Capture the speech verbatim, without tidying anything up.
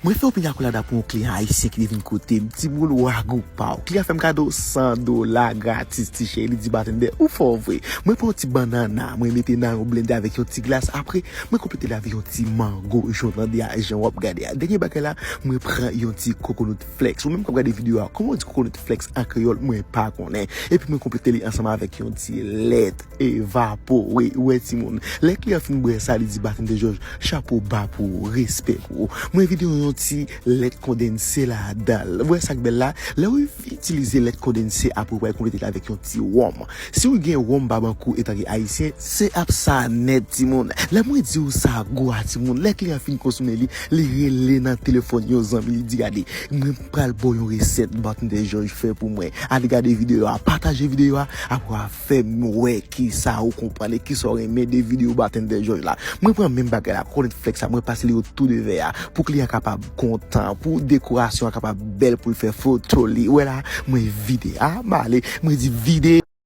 Mwen fè yon piña colada pou yon kliyan ayisyen ki te vin kote m. Timoun, wagou pa w. Kliyan fè m kado san dola gratis, ti cheri. Li di, "Batendè, ou fò vre." Mwen pran yon ti bannanna, mwen mete nan yon blendè avèk yon ti glas. Apre, mwen konplete l avèk yon ti mango, jan w tande a, jan w ap gade a. Dènye bagay la, mwen pran yon ti coconut flakes. Ou menm k ap gade videyo a, kòman w di coconut flakes an kreyòl? Mwen pa konnen. Epi mwen konplete li ansanm avèk yon ti lèt evapore. Ou wè, timoun, lè kliyan fin bwè sa, li di, "Batendè Jòj, chapo ba pou ou, respè pou ou." Mwen vide yon ti lèt kondanse ladan l. Ou wè sa k bèl la? Lè w itilize lèt kondanse, apre w pral konplete l avèk yon ti wòm. Si w gen wòm Babankou etanke ayisyen, se ap sa nèt, timoun. Lè mwen di w sa gou a, timoun, lè kliyan fin konsome li, li rele nan telefòn yon zanmi, li di, "Gade, mwen pral ba w yon resèt Batendè Jòj fè pou mwen. Ale gade videyo a, pataje videyo a, apre w a fè m wè kisa ou konprann e kisa w renmen de videyo Batendè Jòj la." Mwen pran menm bagay la, coconut flakes la, mwen pase li yo tou de vè a, pou kliyan kapab kontan, pou dekorasyon an kapab bèl, pou l fè foto li. Ou wè la, mwen vide. A, m ale, mwen di vide.